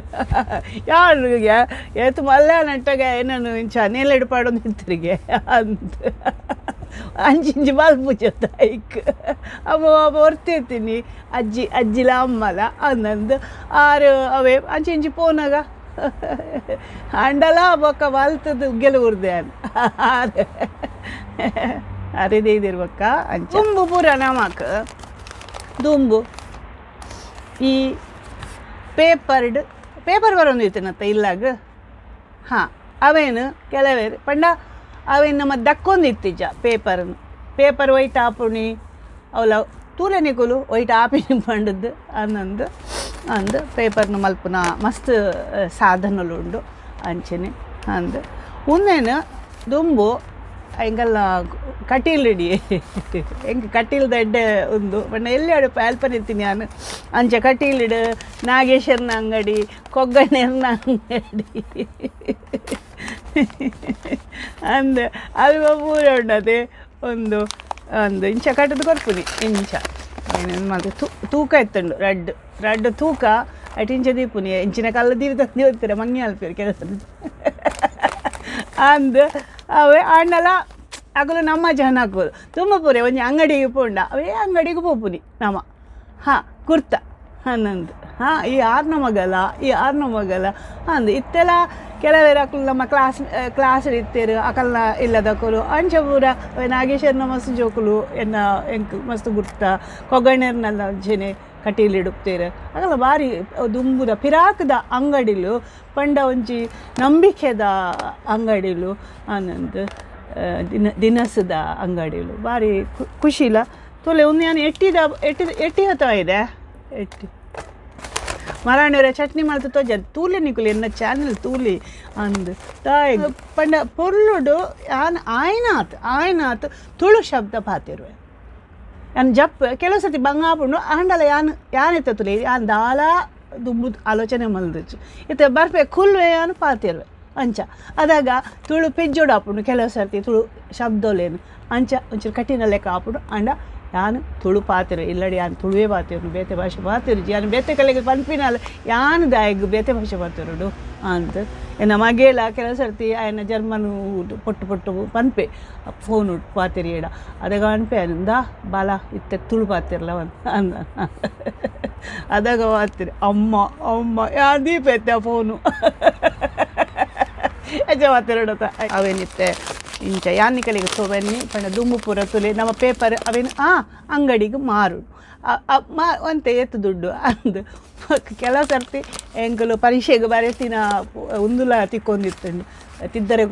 ಯಾರಿಗೆ ಏತು ಮಲ್ಲ ನಟ್ಟಗ ಏನನು ಇಂಚ ನೇಲೆಡು ಪಾಡೊಂದು ಇತ್ತರಿಗೆ ಅಂತ ಅಂಚಿಂಚಿ ಮಲ್ಪುಜ ಐಕ್ ಅಮ್ಮ ಒರ್ತಿರ್ತೀನಿ ಅಜ್ಜಿ ಅಜ್ಜಿಲ ಅಮ್ಮಲ ಅಂದಂದು ಆರು ಅವೇ ಅಂಚಿಂಚಿ ಪೋನಾಗ ಅಂಡಲ ಬೊಕ್ಕ ಮಲ್ತದ್ದು ಗೆಲುವುರ್ದೆ ಆರು ಅರಿದಿರ್ಬಕ್ಕ ಅಂಚ ದುಂಬು ಪೂರ ನಮಕ್ ದುಂಬು ಈ ಪೇಪರ್ಡ್ ಪೇಪರ್ ಬರೋದು ಇತ್ತನತ್ತ ಇಲ್ಲಾಗ. ಹಾಂ, ಅವೇನು ಕೆಲವೇರು ಪಂಡ ಅವೇನು ನಮ್ಮ ದಕ್ಕೊಂದು ಇತ್ತಿಜ್ಜ ಪೇಪರ್ನು ಪೇಪರ್ ಒಯ್ಟ್ ಆಪುಣಿ ಅವಲ ತೂಲೆ ನಿಕುಲು ಒಯ್ಟ್ ಆಪಿನಿ ಪಂಡದ್ದು ಅನ್ನಂದು ಅಂದು ಪೇಪರ್ನು ಮಲ್ಪುನ ಮಸ್ತ್ ಸಾಧನಲು ಉಂಡು ಅಂಚನೆ ಅಂದು ಉಂದೇನು ದುಂಬು ಎಂಕಲ್ನ ಕಟೀಲಿಡಿ ಎಂಕ್ ಕಟೀಲ್ದ ಎಡ್ಡೆ ಉಂದು ಪಂಡ ಎಲ್ಲಿ ಅಡುಪ ಅಲ್ಪನಿತ್ತೀನಿ ನಾನು ಅಂಚ ಕಟೀಲಿಡು ನಾಗೇಶ್ವರನ ಅಂಗಡಿ ಕೊಗ್ಗಣ್ಣೆರ್ನ ಅಂಗಡಿ ಅಂದ್ ಅಲ್ಪ ಪೂರ ಉಂಡತೆ ಒಂದು ಒಂದು ಇಂಚ ಕಟ್ಟದು ಕೊರ್ಪುನಿ ಇಂಚ ಏನೇನು ಮಲ್ತೆ ತೂಕ ಇತ್ತುಂಡು ರಡ್ಡ್ ರಡ್ಡ್ ತೂಕ ಅಟ್ ಇಂಚ ದೀಪುನಿ ಇಂಚಿನ ಕಲ್ಲ ದೀಪ ದೀವತ್ತೀರ ಮಂಗಿ ಅಲ್ಪೇರು ಕೆಲಸ ಅಂದ್ ಅವೇ ಆಂಡಲ ಅಗಲು ನಮ್ಮ ಜನ ಹಾಕೋದು ತುಂಬ ಪೂರೆ ಒಂಜಿ ಅಂಗಡಿಗೆ ಪೋಂಡ ಅವೇ ಅಂಗಡಿಗೆ ಪೋಪುನಿ ನಮ. ಹಾಂ, ಕುರ್ತ ಹನ್ನೊಂದು ಹಾಂ ಈ ಆರ್ನ ಮಗಲ ಈ ಆರ್ನ ಮಗಲ ಅಂದು ಇತ್ತೆಲ್ಲ ಕೆಲವೇರು ಅಕುಲು ನಮ್ಮ ಕ್ಲಾಸ್ ಕ್ಲಾಸ್ ಇತ್ತೇರು ಅಕಲ್ನ ಇಲ್ಲದಕುಲು ಅಂಚ ಪೂರ ನಾಗೇಶ್ವರನ ಮಸ್ತ್ ಜೋಕುಲು ಎನ್ನ ಎಂಕ್ ಮಸ್ತ್ ಗುರ್ತ ಕೊಗ್ಗಣ್ಣೆರ್ನೆಲ್ಲ ಅಂಚೆನೆ ಕಟೀಲು ಇಡುತ್ತೇರು ಅಕಲ ಬಾರಿ ದುಂಬುದ ಪಿರಾಕ್ದ ಅಂಗಡಿಲು ಪಂಡ ಒಂಜಿ ನಂಬಿಕೆದ ಅಂಗಡಿಲು ಆನಂದ್ ದಿನಸದ ಅಂಗಡಿಲು ಬಾರಿ ಖುಷಿಲ. ತೂಲೆ ಒಂದು ಯಾನ್ ಎಟ್ಟಿದ ಎಟ್ಟಿ ಎಟ್ಟಿ ಹೊತ್ತ ಇದೆ ಎಟ್ಟಿ ಮರಾಣಿಯವರ ಚಟ್ನಿ ಮಲ್ತು ತೋಜ ತೂಲೆ ನಿಕುಲು ಎನ್ನ ಚಾನಲ್ ತೂಲಿ ಅಂದ್ ತಾಯಿ ಪಂಡ ಪೊರ್ಲುಡು ಯಾನ್ ಆಯ್ನಾತ್ ಆಯ್ನಾತ್ ತುಳು ಶಬ್ದ ಪಾತಿರುವೆ ಯಾನ್ ಜಪ್ ಕೆಲವು ಸರ್ತಿ ಬಂಗಾಪುಂಡು ಆಂಡಲ ಯಾನ್ ಯಾನ್ ಇತ್ತ ತುಲೆ ಯಾನ್ ದಾಲ ದುಂಬು ಆಲೋಚನೆ ಮಲ್ದಚ್ಚು ಇತ್ತೆ ಬರ್ಪೆ ಕುಲ್ವೆ ಯಾನ್ ಪಾತಿರುವೆ ಅಂಚ ಅದಾಗ ತುಳು ಪೆಜ್ಜೋಡು ಆಪುಂಡು ಕೆಲವು ಸರ್ತಿ ತುಳು ಶಬ್ದಲೇನು ಅಂಚ ಒಂಚೂರು ಕಠಿಣ ಲೆಕ್ಕ ಆಪುಂಡು ಅಂಡ ಯಾನ್ ತುಳು ಪಾತಿರು ಇಲ್ಲಡಿ ಯಾನ್ ತುಳುವೇ ಪಾತಿರು ಬೇತೆ ಭಾಷೆ ಪಾತಿರು ಯಾನ್ ಬೇತೆ ಕಲೆಗೆ ಪನ್ಪಿನಲ್ಲ ಯಾನ್ ದಾಯಗ್ ಬೇತೆ ಭಾಷೆ ಪಾತಿರುಡು ಅಂತ. ಎನ್ನ ಮಗೇಲ ಕೆಲವು ಸರ್ತಿ ಆಯನ ಜರ್ಮನು ಪೊಟ್ಟು ಪೊಟ್ಟು ಪನ್ಪೆ ಫೋನ್ ಪಾತಿರಿ ಎಡ ಅದಾಗ ಪನ್ಪೆ ಅಂದ ಬಾಲ ಇತ್ತೆ ತುಳು ಪಾತಿರ್ಲ ಅಂದ ಅದಾಗ ಪಾತಿರಿ ಅಮ್ಮ ಅಮ್ಮ ಯಾನ್ ದೀಪ ಎತ್ತೆ ಫೋನು ಅಜ್ಜ ಪಾತಿರಡತ ಅವೇನಿತ್ತೆ ಇಂಚ ಯಾನಿಕಲಿಗೆ ತೋಬನ್ನಿ ಪಂಡ ದುಂಬು ಪೂರ ತುಲೆ ನಮ್ಮ ಪೇಪರ್ ಅವೇನು ಆ ಅಂಗಡಿಗೆ ಮಾರು ಮಾ ಒಂತೆ ಎತ್ತು ದುಡ್ಡು ಅಂದು ಕೆಲವು ಸರ್ತಿ ಎಂಕುಲು ಪರೀಕ್ಷೆಗೆ ಬರೆತಿನ ಉಂದುಲ ತಿಕ್ಕೊಂದಿತ್ತುಂಡು ತಿದ್ದರೆ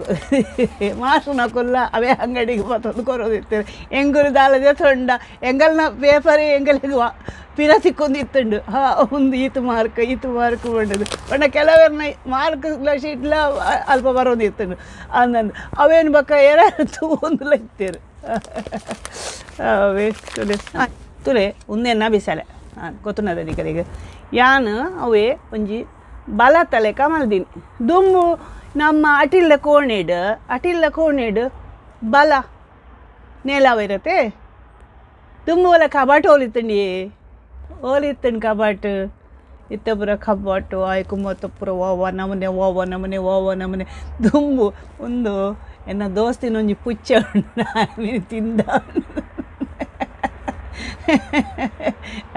ಮಾಸ್ಟರ್ನ ಕೊಲ್ಲ ಅವೇ ಅಂಗಡಿಗೆ ಬತ್ತೊಂದು ಕೊರೋದಿತ್ತು ಎಂಗುಲು ದಾಲದೆ ತೊಂಡ ಎಂಗಲ್ನ ಪೇಪರ್ ಎಂಗಲಿಗೆ ಪಿರ ತಿಕ್ಕೊಂದಿತ್ತುಂಡು ಹಾ ಒಂದು ಈತು ಮಾರ್ಕ್ ಈತು ಮಾರ್ಕ್ ಬಂಡದು ಪಂಡ ಕೆಲವರ್ನ ಮಾರ್ಕ್ ಶೀಟ್ಲ ಅಲ್ಪ ಬರೋದಿತ್ತುಂಡು ಅಂದಂದು ಅವೇನು ಬಕ್ಕ ಏರ ತೂಂದುಲ ಇತ್ತೇರು ಅವೇ ತುಲೆ ತುಲೆ ಉಂದೆನ್ನ ಬಿಸಲೆ ಗೊತ್ತುನದ ನಿಕಲಿಗೆ ಯಾನ್ ಅವೇ ಒಂಜಿ ಬಲ ತಲೆಕ ಮಲ್ದಿನಿ ದುಂಬು ನಮ್ಮ ಅಟಿಲ್ದ ಕೋಣೆಡ್ ಅಟಿಲ್ದ ಕೋಣೆಡ್ ಬಲ ನೇಲವಿರತ್ತೆ ದುಂಬು ಒಲ ಕಬಾಟ್ ಹೋಲಿತ್ತಂಡಿ ಓಲಿತ್ತಂಡು ಕಬಾಟ್ ಇತ್ತ ಪೂರ ಕಬಾಟು ಆಯ್ಕು ಮೊತ್ತ ಪೂರ ಓವ ನಮನೆ ಓವ ನಮನೆ ಓವ ನಮನೆ ದುಂಬು ಒಂದು ಎನ್ನ ದೋಸ್ತಿನ ಒಂಜಿ ಪುಚ್ಚ ಉಂಡು ತಿಂದ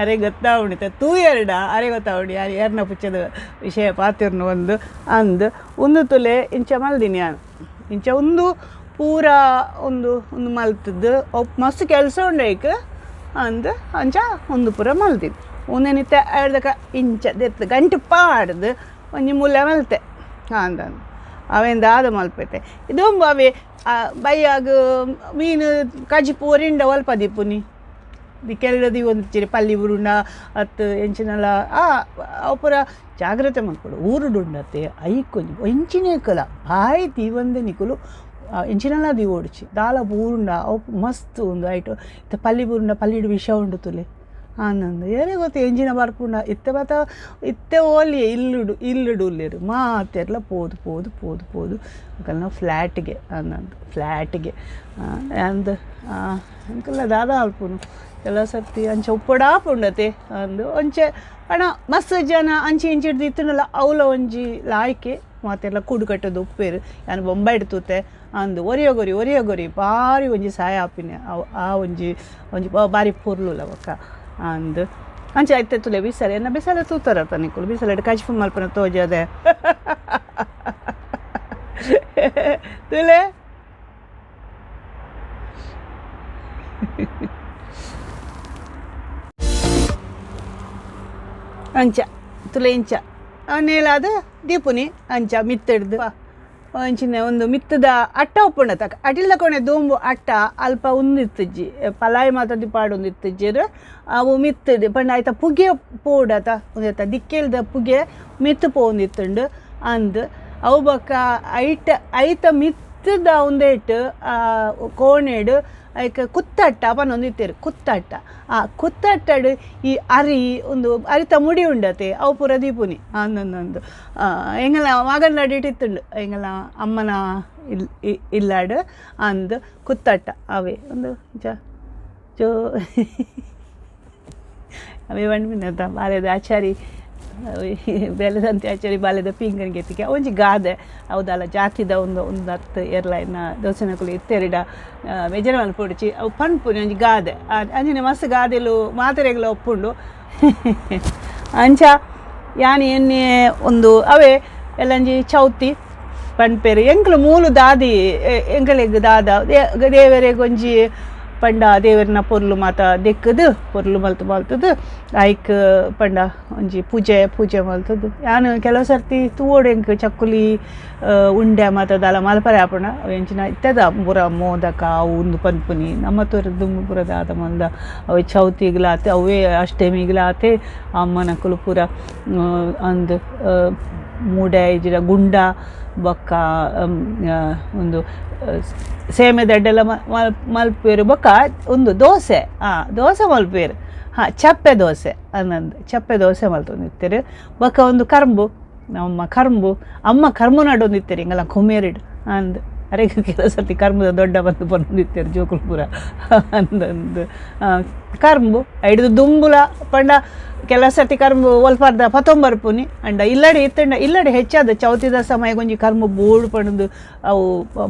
ಅರೆ ಗೊತ್ತಾವುಂಡು ತೂ ಎರಡ ಅರೆ ಗೊತ್ತಾವುಂಡು ಯಾರು ಯಾರನ್ನ ಪುಚ್ಚದ ವಿಷಯ ಪಾತಿರ್ನು ಒಂದು ಅಂದ್ ಒಂದು ತುಲೆ ಇಂಚ ಮಲ್ದಿನಿ ಯಾನ್ ಇಂಚ ಒಂದು ಪೂರ ಒಂದು ಒಂದು ಮಲ್ತದ್ದು ಮಸ್ತ್ ಕೆಲಸ ಉಂಡು ಐಕ್ ಅಂದ್ ಅಂಚ ಒಂದು ಪೂರ ಮಲ್ದಿನಿ ಒಂದೇನಿತ್ತೆ ಎಡ್ದಕ ಇಂಚ ದೆತ್ತು ಗಂಟು ಪಾಡ್ದು ಒಂಜಿ ಮೂಲೆ ಮಲ್ತೆ ಅಂದಂದು ಅವೇನ್ ದಾದ ಮಲ್ಪೆತೆ ಇದೊಂಬ ಅವೇ ಬೈಯಾಗ ಮೀನು ಕಜಿಪು ಒರಿಂಡ ಒಲ್ಪ ದೀಪುನಿ ದಿಕ್ಕೆಲ್ಲದಿ ಒಂದು ಪಲ್ಲಿ ಬುರುಂಡ ಅತ್ತು ಎಂಚಿನಲ ಆ ಅವು ಪೂರ ಜಾಗ್ರತೆ ಮಲ್ಪೊಡು ಊರುಡುಂಡತೆ ಐಕೊಂಜಿ ಎಂಚಿನೇ ಕಲ ಬಾಯಿ ದೀವಂದೆ ನಿಕುಲು ಎಂಚಿನಲ ದೀವೊಡ್ಚಿ ದಾಲ ಬೂರುಂಡ ಅವು ಮಸ್ತ್ ಒಂದು ಐಟು ಇತ್ತೆ ಪಲ್ಲಿ ಬುರುಂಡ ಪಲ್ಲಿಡು ವಿಷ ಉಂಡು ತುಲೆ ಆನಂದ ಏರೇ ಗೊತ್ತು ಎಂಜಿನ ಬರ್ಪುಂಡ ಇತ್ತೆ ಮಾತ ಇತ್ತೆ ಓಲಿ ಇಲ್ಲುಡು ಇಲ್ಲುಡು ಉಲ್ಲೇರು ಮಾತೆರ್ಲ ಪೋದು ಪೋದು ಪೋದು ಪೋದು ಅಂಕಲ್ನ ಫ್ಲ್ಯಾಟ್ಗೆ ಅನ್ನಂದು ಫ್ಲ್ಯಾಟ್ಗೆ ಅಂದ್ ಅಂಕಲ್ನ ದಾದ ಅಲ್ಪುನು ಕೆಲವು ಸರ್ತಿ ಅಂಚೆ ಉಪ್ಪೊಡಾಪುಂಡತೆ ಅಂದು ಒಂಚೆ ಪಣ ಮಸ್ತ್ ಜನ ಅಂಚೆ ಇಂಚೆ ಹಿಡ್ದು ಇತ್ತುಂಡಲ ಅವ್ಲ ಒಂಜಿ ಲಾಯ್ಕೆ ಮಾತೆಲ್ಲ ಕೂಡು ಕಟ್ಟೋದು ಉಪ್ಪೇರು ಯಾನ್ ಬೊಂಬಾಯಿಡ್ ತೂತೆ ಅಂದು ಒರಿಯಗೊರಿ ಒರಿಯಗೊರಿ ಬಾರಿ ಒಂಜಿ ಸಹಾಯ ಆಪಿನ ಆ ಒಂಜಿ ಒಂಜಿ ಬಾರಿ ಪೊರ್ಲುಲ ಬೊಕ್ಕ ಅಂದ್ ಅಂಚೆ ಐತೆ ತುಲೆ ಬಿಸಲೆ ಎನ್ನ ಬಿಸಲೆ ತೂತಾರತ್ತ ನಿಕುಲು ಬಿಸಲೆಡ್ ಕಜಿಪು ಮಲ್ಪುನ ತೋಜದೆ ತುಲೆ ಅಂಚ ತುಲೆ ಇಂಚ ನೇಲಾದ ದೀಪುನಿ ಅಂಚ ಮಿತ್ತಿಡ್ದು ಅಂಚಿನ ಒಂದು ಮಿತ್ತದ ಅಟ್ಟ ಉಪ್ಪುಂಡ ತಕ್ಕ ಅಟಿಲ್ದ ಕೋಣೆ ದೂಂಬು ಅಟ್ಟ ಅಲ್ಪ ಉಂದಿತ್ತುಜ್ಜಿ ಪಲಾಯಿ ಮಾತ ಪಾಡೊಂದು ಇತ್ತುಜ್ಜಿರ್ ಅವು ಮಿತ್ತದು ಪಂಡ ಆಯ್ತ ಪುಗೆ ಪೋಡತ ಒಂದೆತ್ತ ದಿಕ್ಕೆಲ್ದ ಪುಗೆ ಮಿತ್ತು ಪೋವೊಂದಿತ್ತುಂಡು ಅಂದ್ ಅವು ಬೊಕ್ಕ ಐಟ ಐತ ಮಿತ್ತದ ಒಂದೇಟ್ ಕೋಣೆಡ್ ಐಕ್ ಕುತ್ತಟ್ಟ ಪನೊಂದಿತ್ತೇರು ಕುತ್ತಟ್ಟ ಆ ಕುತ್ತಟ್ಟಡ್ ಈ ಅರಿ ಒಂದು ಅರಿತ ಮುಡಿ ಉಂಡತೆ ಅವು ಪೂರ ದೀಪುನಿ ಅಂದೊಂದೊಂದು ಎಂಗಲ ಮಗನ ಇಟ್ಟಿತ್ತುಂಡು ಎಂಗಲ ಅಮ್ಮನ ಇಲ್ ಇಲ್ಲಾಡ್ ಅಂದ್ ಕುತ್ತಟ್ಟ ಅವೇ ಒಂದು ಜ ಜೋ ಅವೇ ಪಂಡ್ಪಿನತ ಬಾಲ್ಯದ ಆಚಾರಿ ಬೇಲೆದಂತೆ ಆಚಾರಿ ಬಾಲ್ಯದ ಪೀಂಗನ್ ಗೆತ್ತಿಗೆ ಒಂಜಿ ಗಾದೆ ಹೌದಲ್ಲ ಜಾತಿದ ಒಂದು ಒಂದು ಹತ್ತು ಏರ್ಲೈನ್ ದೋಸೆನಕುಲು ಇತ್ತೆರಿಡ ಬೇಜಾರು ಮಲ್ಪೊಡ್ಚಿ ಅವು ಪನ್ಪುನಿ ಒಂಜಿ ಗಾದೆ ಅಂಚಿನ ಮಸ್ತ್ ಗಾದೆಲು ಮಾತೆರೆಗ್ಲ ಒಪ್ಪುಂಡು ಅಂಚ ಯಾನ್ ಎನ್ನೆ ಒಂದು ಅವೇ ಎಲ್ಲಂಜಿ ಚೌತಿ ಪನ್ಪೇರು ಎಂಕ್ಲು ಮೂಲು ದಾದಿ ಎಂಕಲೆಗ್ ದಾದ ದೇವರೆಗ್ ಒಂಜಿ ಪಂಡ ದೇವರನ ಪೊರ್ಲು ಮಾತ ದೆಕ್ಕದು ಪೊರ್ಲು ಮಲ್ತು ಮಲ್ತದು ಐಕ್ ಪಂಡ ಒಂಜಿ ಪೂಜೆ ಪೂಜೆ ಮಲ್ತದು. ಯಾನ್ ಕೆಲವು ಸರ್ತಿ ತೂವೊಡು ಎಂಕ್ ಚಕ್ಕುಲಿ ಉಂಡೆ ಮಾತ ದಾಲ ಮಲ್ಪರೆ ಆಪುಂಡ ಅವು ಎಂಚಿನ ಇತ್ತೆದ ಪೂರ ಮೋದಕ ಅವು ಉಂದು ಪನ್ಪುನಿ ನಮ್ಮ ತೋರ ದುಂಬು ಪೂರ ದಾದ ಮಂದ ಅವು ಚೌತಿಗ್ಲಾತೆ ಅವೇ ಅಷ್ಟೆಮಿಗ್ಲಾತೆ ಅಮ್ಮನಕುಲು ಪೂರ ಅಂದ್ ಮೂಡೆ ಇಜ್ಜಿಡ ಗುಂಡ ಬೊಕ್ಕ ಒಂದು ಸೇಮೆದಡ್ಡೆಲ್ಲ ಮಲ್ಪುವೆರ್ ಬೊಕ್ಕ ಉಂದು ದೋಸೆ ದೋಸೆ ಮಲ್ಪುವೆರ್ ಹಾಂ ಚಪ್ಪೆ ದೋಸೆ ಅನ್ನಂದು ಚಪ್ಪೆ ದೋಸೆ ಮಲ್ತೊಂದಿತ್ತೆರ್ ಬೊಕ್ಕ ಒಂದು ಕರ್ಂಬು ನಮ್ಮ ಕರ್ಂಬು ಅಮ್ಮ ಕರ್ಮು ನಡೊಂದಿತ್ತೆರ್ ಇಂಗಲ ಕುಮೇರಿಡ್ ಅಂದ್ ಅರೆಗ್ ಕೆಲವು ಸರ್ತಿ ಕರ್ಮದ ದೊಡ್ಡ ಬಂದು ಪನೊಂದಿತ್ತೆರ್ ಜೋಕುಲು ಪೂರ ಅಂದಂದು ಕರ್ಂಬು ಐಡ್ದ್ ದುಂಬುಲ ಪಂಡ ಕೆಲವು ಸರ್ತಿ ಕರ್ಂಬು ಒಲ್ಪರ್ದ ಪತೊಂಬರ್ಪುನಿ ಅಂಡ ಇಲ್ಲಡೆ ಇತ್ತಂಡ ಇಲ್ಲಡೆ ಹೆಚ್ಚಾದ ಚೌತಿದ ಸಮಯಗೊಂಜಿ ಕರ್ಂಬು ಬೋಡು ಪಂಡ್ದ್ ಅವು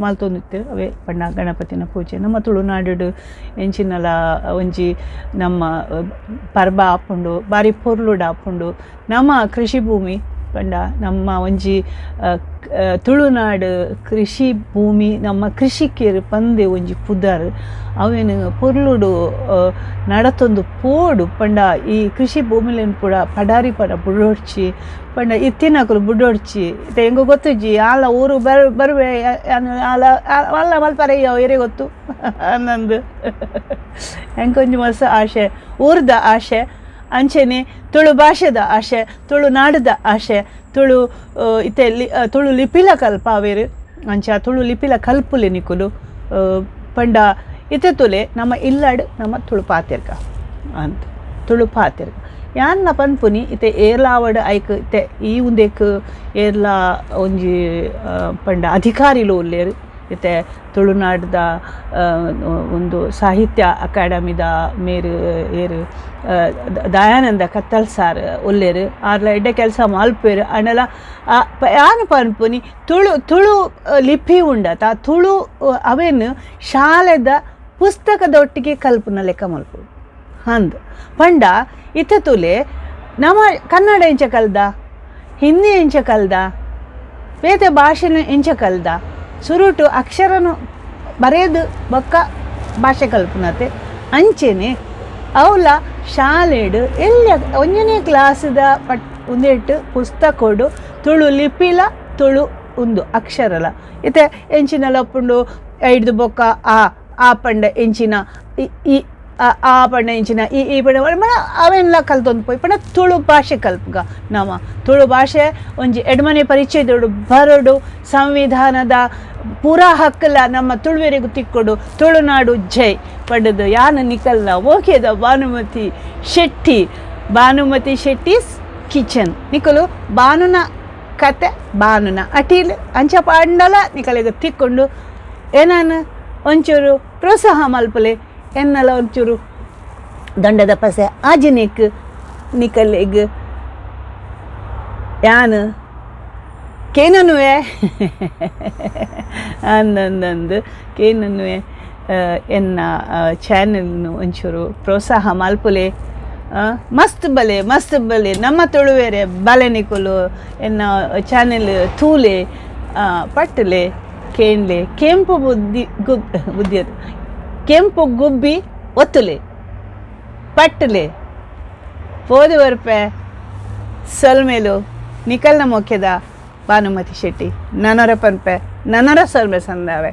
ಮಲ್ತೊಂದಿತ್ತೆರ್ ಅವೇ ಪಂಡ ಗಣಪತಿನ ಪೂಜೆ. ನಮ್ಮ ತುಳುನಾಡು ಎಂಚಿನಲ ಒಂಜಿ ನಮ್ಮ ಪರ್ಬ ಆಪುಂಡು ಬಾರಿ ಪೊರ್ಲುಡು ಆಪುಂಡು. ನಮ್ಮ ಕೃಷಿ ಭೂಮಿ ಪಂಡ ನಮ್ಮ ಒಂಜಿ ತುಳುನಾಡು ಕೃಷಿ ಭೂಮಿ ನಮ್ಮ ಕೃಷಿಕೆರ್ ಪಂದೆ ಒಂಜಿ ಪುದರ್ ಅವೆನ್ ಪೊರ್ಲುಡು ನಡತೊಂದು ಪೋಡು ಪಂಡ ಈ ಕೃಷಿ ಭೂಮಿಲೆನ್ ಪೂರ ಪಡಾರಿ ಪಡ ಬುಡೊಡ್ಚಿ ಪಂಡ ಇತ್ತಿನಕುಲು ಬುಡೊಡ್ಚಿ ಇತ್ತೆ ಎಂಕ್ ಗೊತ್ತುಜ್ಜಿ ಆಲ ಊರು ಬರುವೆ ಆಲ ಅಲ್ಲ ಮಲ್ಪರೆ ಏರೆ ಗೊತ್ತು ಅನ್ನಂದು ಎಂಕೊಂಜಿ ಮಸ್ತ್ ಆಶೆ ಊರ್ದ ಆಶೆ ಅಂಚೆನೆ ತುಳು ಭಾಷೆದ ಆಶೆ ತುಳುನಾಡುದ ಆಶೆ ತುಳು ಇತ್ತೆ ತುಳು ಲಿಪಿಲ ಕಲ್ಪಾವೆರ್ ಅಂಚ ತುಳು ಲಿಪಿಲ ಕಲ್ಪುಲೆ ನಿಕುಲು ಪಂಡ ಇತ್ತೆ ತುಲೆ ನಮ್ಮ ಇಲ್ಲಡ್ ನಮ್ಮ ತುಳು ಪಾತೆರ್ಗ ಅಂದ್ ತುಳು ಪಾತೆರ್ಗ ಯಾನ್ನ ಪನ್ಪುನಿ ಇತ್ತೆ ಏರ್ಲಾವಡ್ ಐಕ್ ಇತ್ತೆ ಈ ಉಂದೆಕ್ ಏರ್ಲಾ ಒಂಜಿ ಪಂಡ ಅಧಿಕಾರಿಲು ಉಲ್ಲೆರ್ ಇತ್ತೆ ತುಳುನಾಡ್ದ ಒಂದು ಸಾಹಿತ್ಯ ಅಕಾಡೆಮಿದ ಮೇರು ಏರು ದಯಾನಂದ ಕತ್ತಲ್ ಸಾರ್ ಉಲ್ಲೆರ್ ಆರ್ಲ ಎಡ್ಡೆ ಕೆಲಸ ಮಲ್ಪೆರ್ ಆಂಡಲ ಯಾನ್ ಪನ್ಪುನಿ ತುಳು ತುಳು ಲಿಪಿ ಉಂಡತ ತುಳು ಅವೆನ್ ಶಾಲೆದ ಪುಸ್ತಕದೊಟ್ಟಿಗೆ ಕಲ್ಪುನ ಲೆಕ್ಕ ಮಲ್ಪೊಡು ಅಂದ್ ಪಂಡ ಇತ್ತೆ ತುಲೆ ನಮ ಕನ್ನಡ ಎಂಚ ಕಲ್ದ ಹಿಂದಿ ಎಂಚ ಕಲ್ದ ಬೇತೆ ಭಾಷೆನ ಎಂಚ ಕಲ್ದ ಸುರುಟು ಅಕ್ಷರನು ಬರೆದು ಬೊಕ್ಕ ಭಾಷೆ ಕಲ್ಪುನತೆ ಅಂಚೆನೆ ಅವಲ ಶಾಲೆಡ್ ಎಲ್ಯ ಒಂಜನೇ ಕ್ಲಾಸ್ದ ಪಟ್ ಉಂದೆಟ್ ಪುಸ್ತಕೊಡು ತುಳು ಲಿಪಿಲ ತುಳು ಉಂದು ಅಕ್ಷರಲ ಇತ್ತೆ ಎಂಚಿನಲ ಉಪ್ಪುಂಡು ಐಡ್ದು ಬೊಕ್ಕ ಆ ಆ ಪಂಡ ಎಂಚಿನ ಇ ಆ ಪಂಡ ಎಂಚಿನ ಇ ಈ ಪಂಡ ಅವೆನ್ಲ ಕಲ್ತೊಂದು ಪೋಯಿ ಪಂಡ ತುಳು ಭಾಷೆ ಕಲ್ಪುಗ ನಮ ತುಳು ಭಾಷೆ ಒಂಜಿ ಎಡ್ಮನೆ ಪರಿಚಯದೋಡು ಬರಡು ಸಂವಿಧಾನದ ಪೂರಾ ಹಕ್ಕಲ ನಮ್ಮ ತುಳುವೆರೆಗು ತಿಕ್ಕೊಡು ತುಳುನಾಡು ಜೈ ಪಂಡದು ಯಾನ ನಿಕಲ್ನ ಓಕೆದ ಭಾನುಮತಿ ಶೆಟ್ಟಿ ಭಾನುಮತಿ ಶೆಟ್ಟಿಸ್ ಕಿಚನ್ ನಿಕಲು ಬಾನುನ ಕತೆ ಬಾನುನ ಅಟೀಲ್ ಅಂಚ ಪಾಂಡಲ ನಿಕಲೆಗ್ ತಿಕ್ಕೊಂಡು ಏನಾನ ಒಂಚೂರು ಪ್ರೋತ್ಸಾಹ ಮಲ್ಪಲೆ ಎನ್ನಲ ಒಂಚೂರು ದಂಡದ ಪಸೆ ಆಜಿನೇಕ್ ನಿಕಲೆಗ್ ಯಾನ್ ಕೇನನುವೆ ಅಂದಂದಂದು ಕೇನನುವೆ ಎನ್ನ ಚಾನೆಲ್ನು ಒಂಚೂರು ಪ್ರೋತ್ಸಾಹ ಮಲ್ಪುಲೆ ಮಸ್ತ್ ಬಲೆ ಮಸ್ತ್ ಬಲೆ ನಮ್ಮ ತುಳುವೆರೆ ಬಲೆ ನಿಕುಲು ಎನ್ನ ಚಾನೆಲ್ ತೂಲೆ ಪಟ್ಟಲೆ ಕೇನ್ಲೆ ಕೆಂಪು ಬುದ್ಧಿ ಬುದ್ಧಿ ಕೆಂಪು ಗುಬ್ಬಿ ಒತ್ತುಲೆ ಪಟ್ಟಲೆ ಪೋದು ಬರ್ಪೆ ಸೊಲ್ಮೇಲು ನಿಕಲ್ನ ಮೊಕ್ಕೆದ ಭಾನುಮತಿ ಶೆಟ್ಟಿ ನನರ ಪನ್ಪೆ ನನರ ಸೊಲ್ಮೆ ಸಂದಾವೆ.